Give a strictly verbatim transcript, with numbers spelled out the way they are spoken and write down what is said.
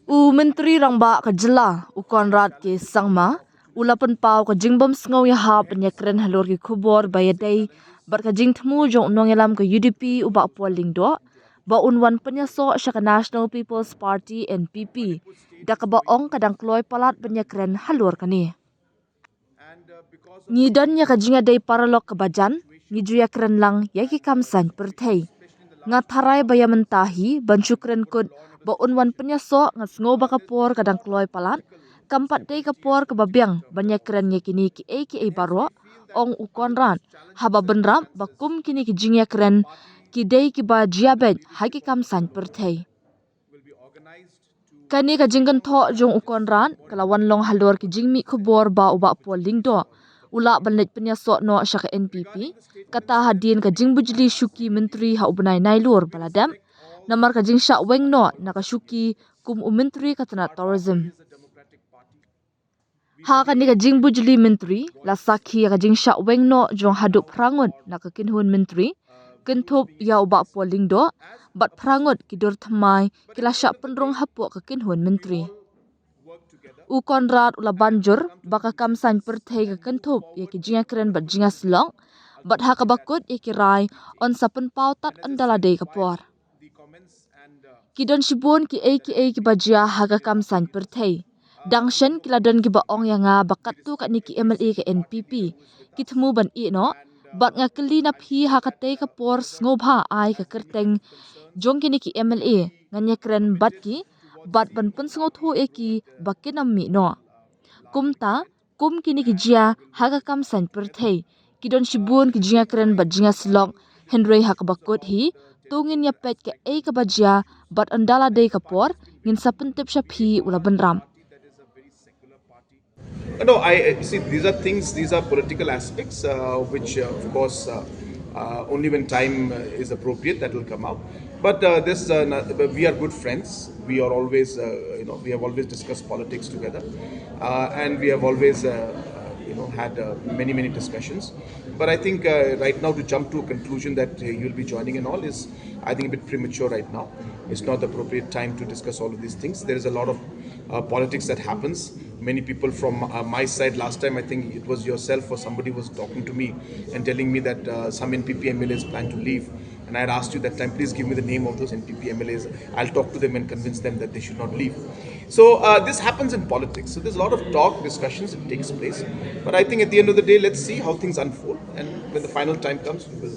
U Myntri Rangbah ka jylla, u Conrad K Sangma, u la pynpaw ka jingbym sngew ïahap ban ïakren halor ki khubor ba ïadei bad ka jingthmu jong u nongïalam ka U D P, u Bah Paul Lyngdoh, ba un wan pynïasoh sha ka National People's Party, N P P, da kaba ong ka dang kloi palat ban ïakren halor kane. Ngi don ïa ka jingïadei paralok kaba jan, ngi ju ïakren lang ïa ki kam saiñ pyrthei. Nga tharai ba ïa mynta hi ban shu kren kut ba un wan pynïasoh, nga sngew ba ka por ka dang kloi palat, kam pat dei ka por kaba biang ban ïakren ïa kine kiei kiei baroh, ong u Conrad, haba bynrap ba kum kine ki jingïakren ki dei kiba jia beit ha ki kam saiñ pyrthei. Kane ka jingkynthoh jong u Conrad ka la wan long halor ki jingmih khubor ba u Bah Paul Lyngdoh u lah ban leit pynïasoh noh sha ka N P P, kata hadien ka jingbujli shuki myntri ha u bnai Nailur ba la dep, namar ka jingshah weng noh na ka shuki kum u myntri ka tnat tourism. Ha kane ka jingbujli myntri, la sakhi ïa ka jingshah weng noh jong haduh phra ngut na ka kynhun myntri, kynthup ïa u Bah Paul Lyngdoh, bad phra ngut ki dur thymmai ki la shah pynrung hapoh ka kynhun myntri. U Conrad u la ban jur ba ka kam saiñ pyrthei ka kynthup ïa ki jingïakren bad jingïasyllok, bad ha kaba kut ïa ki rai yn sa pynpaw tad ynda la dei ka por. Ki don shibun kiei kiei kiba jia ha ka kam saiñ pyrthei. Dang shen ki la don kiba ong ïa nga ba katto katne ki M L A ka N P P ki thmu ban ïeh noh, bad nga kylli na phi, ha katei ka por sngewbha ai ka kyrteng jong kine ki M L A ngan ïakren bad ki, bad ban pynsngewthuh ïa ki ba kin ym mih noh. Kumta, kum kine ki jia ha ka kam saiñ pyrthei, ki don shibun ki jingïakren bad jingïasyllok, hynrei ha kaba kut hi, to ngin ïa peit kaei kaba jia, bad ynda la dei ka por ngin sa pyntip sha phi, u la bynrap. No, I I- see, these are things, these are political aspects, uh, which, uh, of course, uh, uh, only when time uh, is appropriate that will come out. But uh, this, uh, na- but we are good friends. We are always, uh, you know, we have always discussed politics together, uh, and we have always, uh, uh, you know, had uh, many many discussions. But I think uh, right now to jump to a conclusion that uh, you'll be joining and all is, I think, a bit premature right now. It's not the appropriate time to discuss all of these things. There is a lot of uh, politics that happens. Many people from uh, my side, last time I think it was yourself or somebody was talking to me and telling me that uh, some N P P M L As plan to leave. And I had asked you that time, please give me the name of those N P P M L As. I'll talk to them and convince them that they should not leave. So uh, this happens in politics. So there's a lot of talk, discussions, it takes place. But I think at the end of the day, let's see how things unfold. And when the final time comes, we will